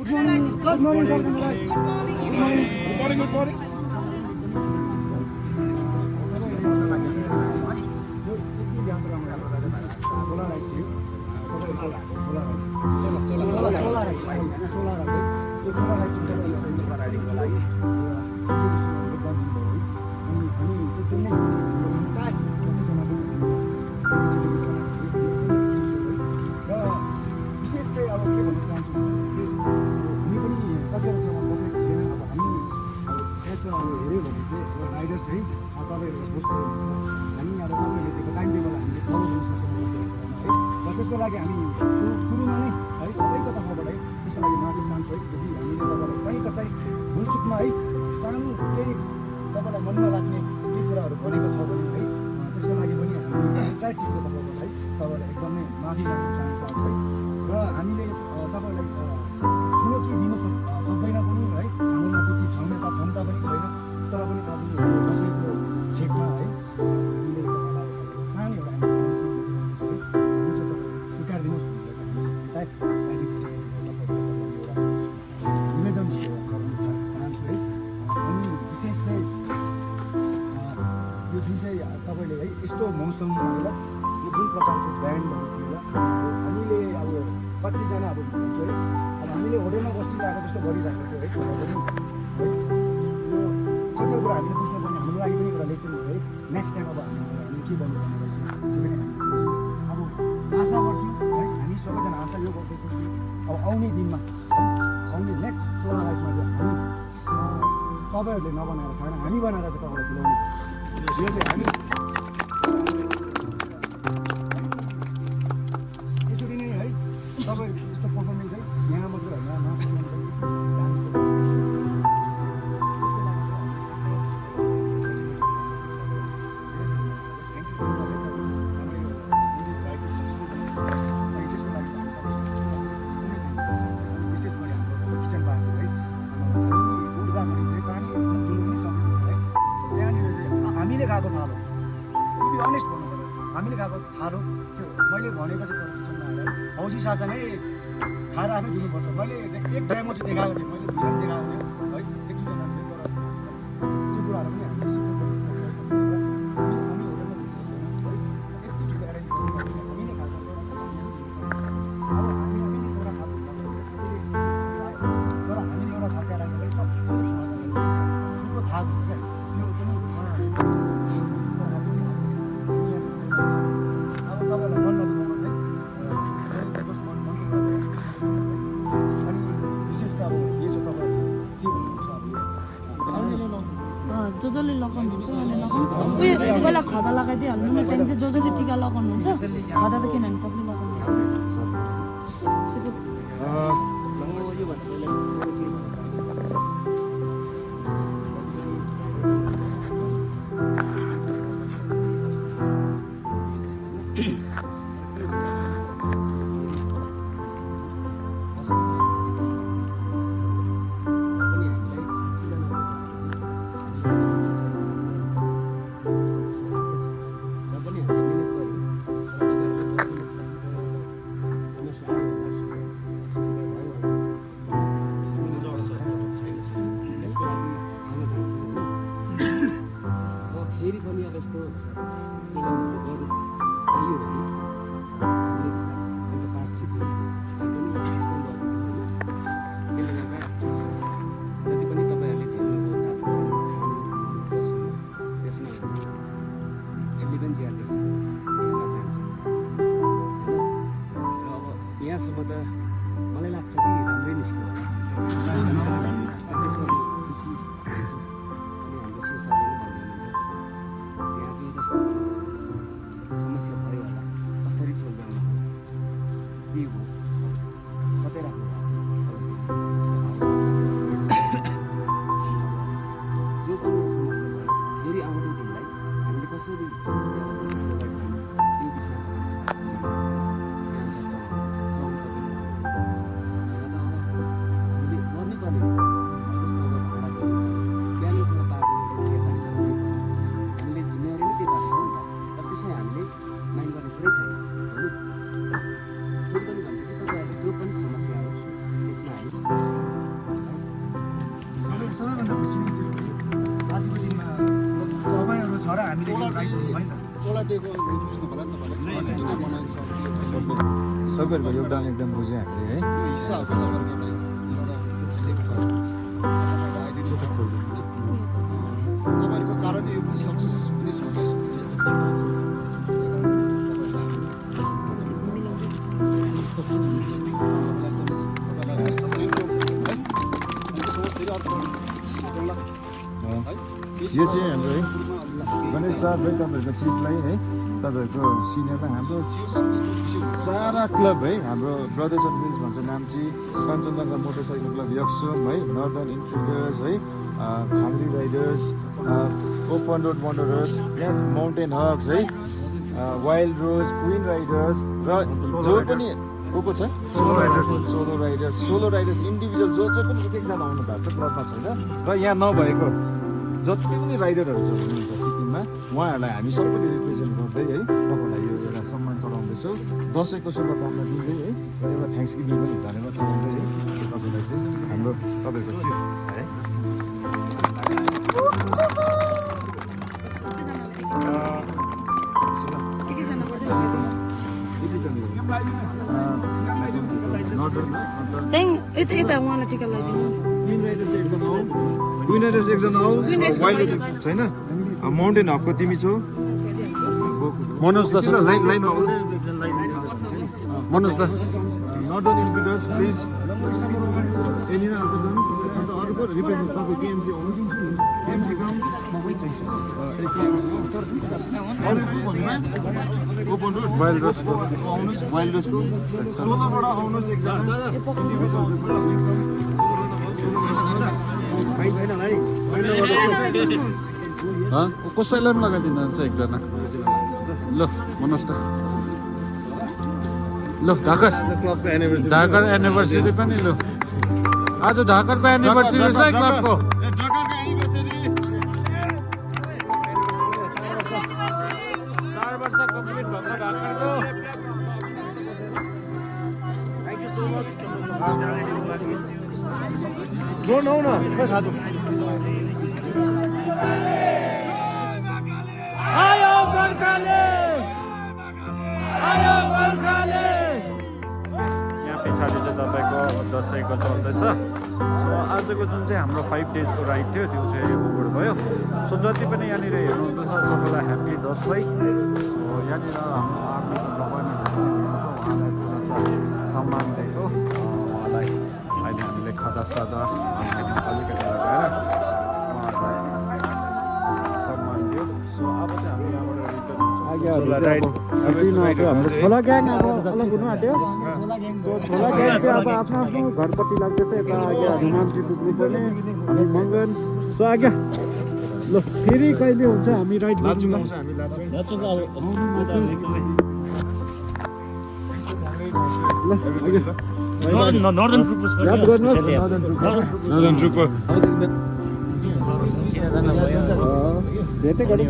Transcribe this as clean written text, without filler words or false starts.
Good morning, sir. Good morning. Riders है तपाईँहरूको post हामी अब तपाईँहरूले दिएको टाइम टेबल हामीले फलो गर्न सक्छौँ है र त्यसको लागि हामी सुरुमा नै है सबैको तर्फबाट है त्यसको लागि माफी चाहन्छु है यदि हामीले तपाईँलाई कहीँ कतै भुलचुकमा है सानो केही तपाईँलाई मनमा लाग्ने केही कुराहरू गरेको छ भने है त्यसको लागि पनि हामी एन्टायर टिमको तर्फबाट है तपाईँलाई एकदमै माफी माग्न चाहन्छु है र हामीले तपाईँलाई ठुलो के दिनु सक्दैन पनि है हाम्रोमा त्यति क्षमता पनि छैन तर पनि आज दसैँको छेकमा है हामीले तपाईँलाई सानो एउटा स्वीकार दिनुहोस् भनेर निवेदन चाहन्छु है अनि विशेष चाहिँ यो जुन चाहिँ तपाईँले है यस्तो मौसममा होला यो जुन प्रकारको ब्यान्डहरू थियो हामीले अब कतिजना अब हुन्छ है अब हामीले होटेलमा बसिरहेको जस्तो गरिरहेको थियो है कतिवटा कुरा हामीले बुझ्नुपर्ने हाम्रो लागि पनि एउटा लेसन हो है नेक्स्ट टाइम अब हामीले के गर्नुपर्ने रहेछ अब आशा गर्छु है हामी सबैजना आशा यो गर्दैछौँ अब आउने दिनमा आउने नेक्स्ट सोला लाइफमा चाहिँ हामी तपाईँहरूले नबनाएर खाना हामी बनाएर चाहिँ तपाईँलाई खुलाउने यो चाहिँ हामी यसरी नै है तपाईँहरूको यस्तो पर्फर्मेन्स है यहाँ मात्रै होइन हामीले खाएको थालो टु बी अनेस्ट भन्नु पर्यो हामीले खाएको थालो त्यो मैले भनेको थिएँ तर किचनमा आएर हौसी शासनै खाएर आफै दिनुपर्छ मैले एक टाइममा चाहिँ देखाएको थिएँ मैले भिडियो देखाएको थिएँ है एक दुईजना थियो तर त्यो कुराहरू पनि हामीले सिक्नुपर्छ हामीले खाएको अब हामीले एउटा खाएको तर हामीले एउटा फर्काएर सबैको थाहा हुन्छ जसले लगाउनुहुन्छ उहाँले लगाउनु उयो पहिला खदा लगाइदिइहाल्नु न त्यहाँदेखि चाहिँ जसले टिका लगाउनुहुन्छ खदा त किनभने सबले लगाउनु फेरि पनि अब यस्तो गर्नु पाइयो भने जति पनि तपाईँहरूले झेल्नुभयो त्यसमा झेल्ली पनि झ्याल्दै झेल्न चाहन्छु होइन र अब यहाँसम्म त मलाई लाग्छ कि राम्रै निस्क्यो त्यसमा खुसी हुन्छु अनि हाम्रो शिवसारले पनि भन्नुहुन्छ त्यहाँ चाहिँ जस्तो समस्या भयो होला कसरी सोल्भ्याउनु के हो कतै राख्नु जो पनि समस्या भयो फेरि आउँदै दिनलाई हामीले कसरी त्यो विषयमा हामीले माइन्ड गर्ने कुरै छैन फेरि पनि भन्छु पार्टीको उसको होला नि त सबैहरूको योगदान एकदम बुझ्यौँ हामीले है। यो हिस्सा हो तपाईँहरूको तपाईँहरूको कारण यो पनि सक्सेस पनि छ यो चाहिँ हाम्रो है गणेश सर है तपाईँहरूको चिफलाई है तपाईँहरूको सिनियरमा हाम्रो सारा क्लब है हाम्रो ब्रदर्स एन्ड विल्स भन्छ नाम्ची, कञ्चनजङ्घा मोटरसाइकल क्लब यक्सम है, नर्दर्न इन्फिल्डर्स है, खाङ्री राइडर्स, ओपन रोड वन्डरर्स, यहाँ माउन्टेन हक्स है, वाइल्ड रोज, क्विन राइडर्स र जो पनि को छ सोलो राइडर्स इन्डिभिजुअल जो चाहिँ पनि एक एकजना आउनु भएको छ क्लबमा छैन र यहाँ नभएको जति पनि राइडरहरू छ हुनुहुन्छ सिक्किममा उहाँहरूलाई हामी सबैले रिप्रेजेन्ट गर्दै है तपाईँलाई यो एउटा सम्मान चढाउँदैछौँ। दसैँको शुभकामना दिँदै है र एउटा थ्याङ्क्स गिभिङ पनि धन्यवाद चढाउँदै है तपाईँलाई चाहिँ हाम्रो तपाईँहरूको चिफ है यता उहाँलाई टिका लगाइदिनु। विनर्स एकजना आऊ वाइल्ड छैन माउन्टेन हकको तिमी छौ मनोज द लाइन लाइनमा Manoj the northern infielders please Alina आउँछ अन्त अर्को रिप्रेजेन्ट तपाईँ केएमसी आउनुहोस् KMC come open road wild रोजको आउनुहोस् वाइल्ड रोजको 16बाट आउनुहोस् एकजना कसैलाई पनि लगाइदिनुहुन्छ एकजना ल मनोज त ल ढाकर एनिभर्सरी पनि ल आज ढाकरको एनिभर्सरी छ है क्लबको 4 वर्ष कम्प्लिट भएको ढाकरको ड्रोन आउ न खै खाजु आयो गोर्खाले आयो गोर्खाले यहाँ पछाडि चाहिँ तपाईँको दसैँको चल्दैछ। सो आजको जुन चाहिँ हाम्रो 5 डेजको राइड थियो त्यो चाहिँ ओभर भयो। सो जति पनि यहाँनिर हेर्नुहुन्छ सबैलाई ह्याप्पी दसैँ। सो यहाँनिर हाम्रो आर्मीको जवानहरू हुनुहुन्छ उहाँलाई थोड़ा सम्मान दिएको उहाँलाई अहिले हामीले खादा सादा अलिकति लगाएर उहाँहरूलाई सम्मान दियो। सो अब चाहिँ हामी यहाँबाट हाम्रो छोला ग्याङ अब अलग हुनु आँट्यो। छोला ग्याङ चाहिँ अब आफ्नो आफ्नो घरपट्टि लाग्दैछ। यता आगे हनुमानजी पुग्नुपर्ने अनि मङ्गन। सो आज्ञा ल फेरि कहिले हुन्छ हामी राइड लान्छौँ हामी नर्दर्न ट्रुपर भेटै गरौँ।